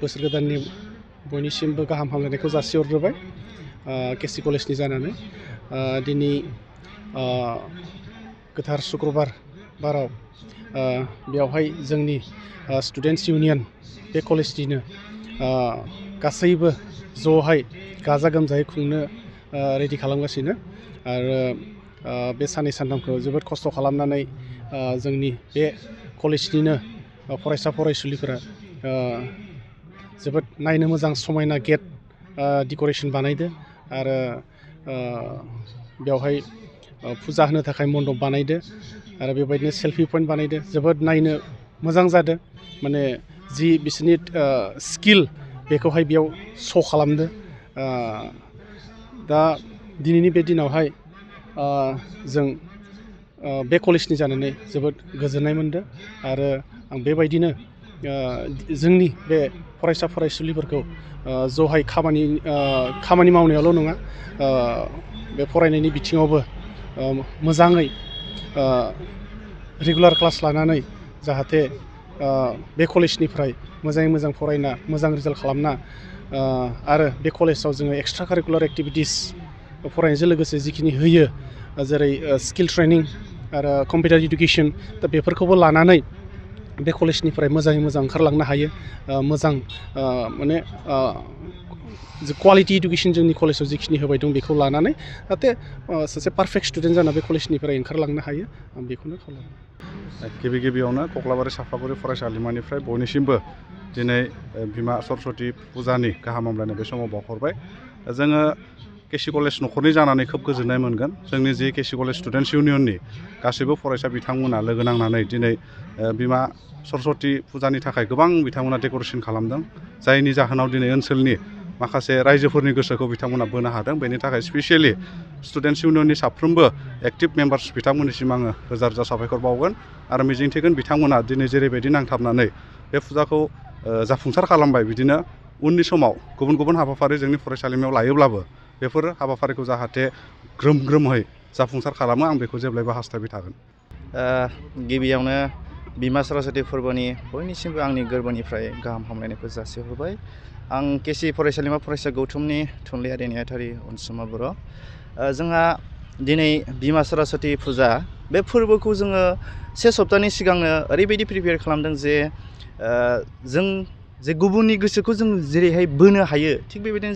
बोसोर गोदाननि बयनिसिमबो गाहाम हामलायनायखौ जासिहरग्रोबाय केसि कलेजनि जानानै दिनै गोथार शुक्रबार बाराव बेवहाय जोंनि स्टुडेन्टस इउनियन बे कलेजनिनो गासैबो ज'हाय गाजा गोमजायै खुंनो रेडि खालामगासिनो आरो बे साननै सानथामखौ जोबोद खस्थ' खालामनानै जोंनि बे कलेजनिनो फरायसा फरायसुलिफोरा जोबोद नायनो मोजां समायना गेट डेक'रेसन बानायदो आरो बेवहाय फुजा होनो थाखाय मण्डप बानायदो आरो बेबायदिनो सेल्फि पइन्ट बानायदो जोबोद नायनो मोजां जादों माने जि बिसोरनि स्किल बेखौहाय बेयाव श' खालामदो दा दिनैनि बे दिनावहाय जों बे कलेजनि जानानै जोबोद गोजोननाय मोनदों आरो आं बेबायदिनो जोंनि बे फरायसा फरायसुलिफोरखौ ज'हाय खामानि मावनायावल' नङा बे फरायनायनि बिथिङावबो मोजाङै रेगुलार क्लास लानानै जाहाथे बे कलेजनिफ्राय मोजाङै मोजां फरायना मोजां रिजाल्ट खालामना आरो बे कलेजाव जोङो एक्सट्रा कारिकुलार एक्टिभिटिस फरायनायजों लोगोसे जिखिनि होयो जेरै स्किल ट्रेनिं आरो कम्पिउटार इडुकेसन दा बेफोरखौबो लानानै बे कलेजनिफ्राय मोजाङै मोजां ओंखारलांनो हायो मोजां माने क्वालिटि इडुकेसन जोंनि कलेजाव जिखिनि होबाय दं बेखौ लानानै जाहाथे सासे पारफेक्ट स्टुडेन्ट जाना बे कलेजनिफ्राय ओंखारलांनो हायो आं बेखौनो खावलायो गिबियावनो कक्लाबारि सापागुरि फरायसालिमानिफ्राय बयनिसिमबो दिनै बिमा सरस्वती फुजानि गाहाम हामलायनाय बे समाव बावहरबाय जोङो केसि कलेज न'खरनि जानानै खोब गोजोननाय मोनगोन जोंनि जि केसि कलेज स्टुडेन्टस इउनियननि गासैबो फरायसा बिथांमोना लोगो नांनानै दिनै बिमा सरस्वती फुजानि थाखाय गोबां बिथांमोना डेक'रेसन खालामदों जायनि जाहोनाव दिनै ओनसोलनि माखासे रायजोफोरनि गोसोखौ बिथांमोना बोनो हादों बेनि थाखाय स्पेसियेलि स्टुडेन्टस इउनियननि साफ्रोमबो एक्टिभ मेम्बार्स बिथांमोननिसिम आङो रोजा रोजा साबायखर बावगोन आरो मिजिंथिगोन बिथांमोना दिनै जेरैबायदि नांथाबनानै बे फुजाखौ जाफुंसार खालामबाय बिदिनो उननि समाव गुबुन गुबुन हाबाफारि जोंनि फरायसालिमायाव लायोब्लाबो बेफोर हाबाफारिखौ जाहाथे ग्रोम ग्रोमहै जाफुंसार खालामो आं बेखौ जेब्लायबो हास्थायबाय थागोन गिबियावनो बिमा सरस्वती फोरबोनि बयनिसिमबो आंनि गोरबोनिफ्राय गाहाम हामलायनायखौ जासिहरबाय आं केसि फरायसालिमा फरायसा गौथुमनि थुनलाइयारि नेहाथारि अनसुमा बर' जोंहा दिनै बिमा सरस्वती फुजा बे फोरबोखौ जोङो से सप्तानि सिगांनो ओरैबायदि प्रिपेयार खालामदों जे जों जे गुबुननि गोसोखौ जों जेरैहाय बोनो हायो थिग बेबायदिनो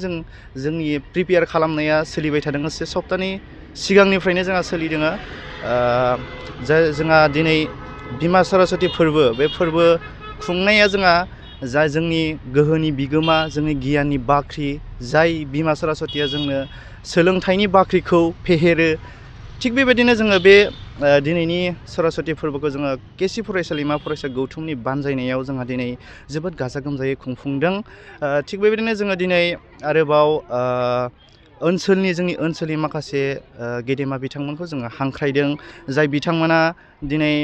जोंनि प्रिपेयार खालामनाया सोलिबाय थादों से सप्तानि सिगांनिफ्रायनो जोंहा सोलिदों जोंहा दिनै बिमा सरस्वती फोरबो बे फोरबो खुंनाया जोंहा जा जोंनि गोहोनि बिगोमा जोंनि गियाननि बाख्रि जाय बिमा सरस्वतीया जोंनो सोलोंथाइनि बाख्रिखौ फेहेरो थिग बेबायदिनो जोङो बे दिनैनि सरस्वती फोरबोखौ जोङो केसि फरायसालिमा फरायसा गौथुमनि बानजायनायाव जोंहा दिनै जोबोद गाजा गोमजायै खुंफुंदों थिग बेबायदिनो जोङो दिनै आरोबाव जोंनि ओनसोलनि माखासे गेदेमा बिथांमोनखौ जोङो हांख्रायदों जाय बिथांमोना दिनै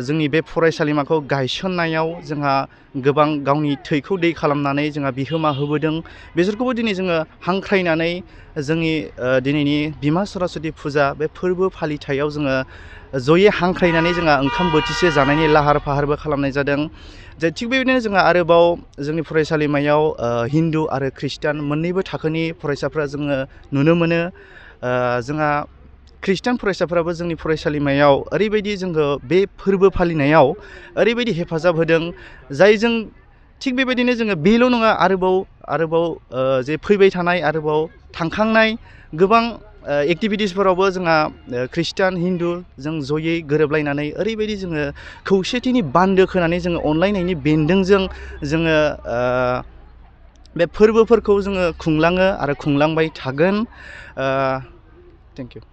जोंनि बे फरायसालिमाखौ गायसननायाव जोंहा गोबां गावनि थैखौ दै खालामनानै जोंहा बिहोमा होबोदों बिसोरखौबो दिनै जोङो हांख्रायनानै जोंनि दिनैनि बिमा सरस्वती फुजा बे फोरबो फालिथायाव जोङो जयै हांख्रायनानै जोंहा ओंखाम बोथिसे जानायनि लाहार फाहारबो खालामनाय जादों जे थिग बेबायदिनो जोंहा आरोबाव जोंनि फरायसालिमायाव हिन्दु आरो ख्रिस्टान मोननैबो थाखोनि फरायसाफ्रा जोङो नुनो मोनो जोंहा ख्रिस्टान फरायसाफ्राबो जोंनि फरायसालिमायाव ओरैबायदि जोंखौ बे फोरबो फालिनायाव ओरैबायदि हेफाजाब होदों जायजों थिग बेबायदिनो जोङो बेल' नङा आरोबाव जे फैबाय थानाय आरोबाव थांखांनाय गोबां एक्टिभिटिसफोरावबो जोंहा ख्रिस्टान हिन्दु जों जयै गोरोबलायनानै ओरैबायदि जोङो खौसेथिनि बान्दो खोनानै जोङो अनलायनायनि बेन्दोंजों जोङो बे फोरबोफोरखौ जोङो खुंलाङो आरो खुंलांबाय थागोन थेंक इउ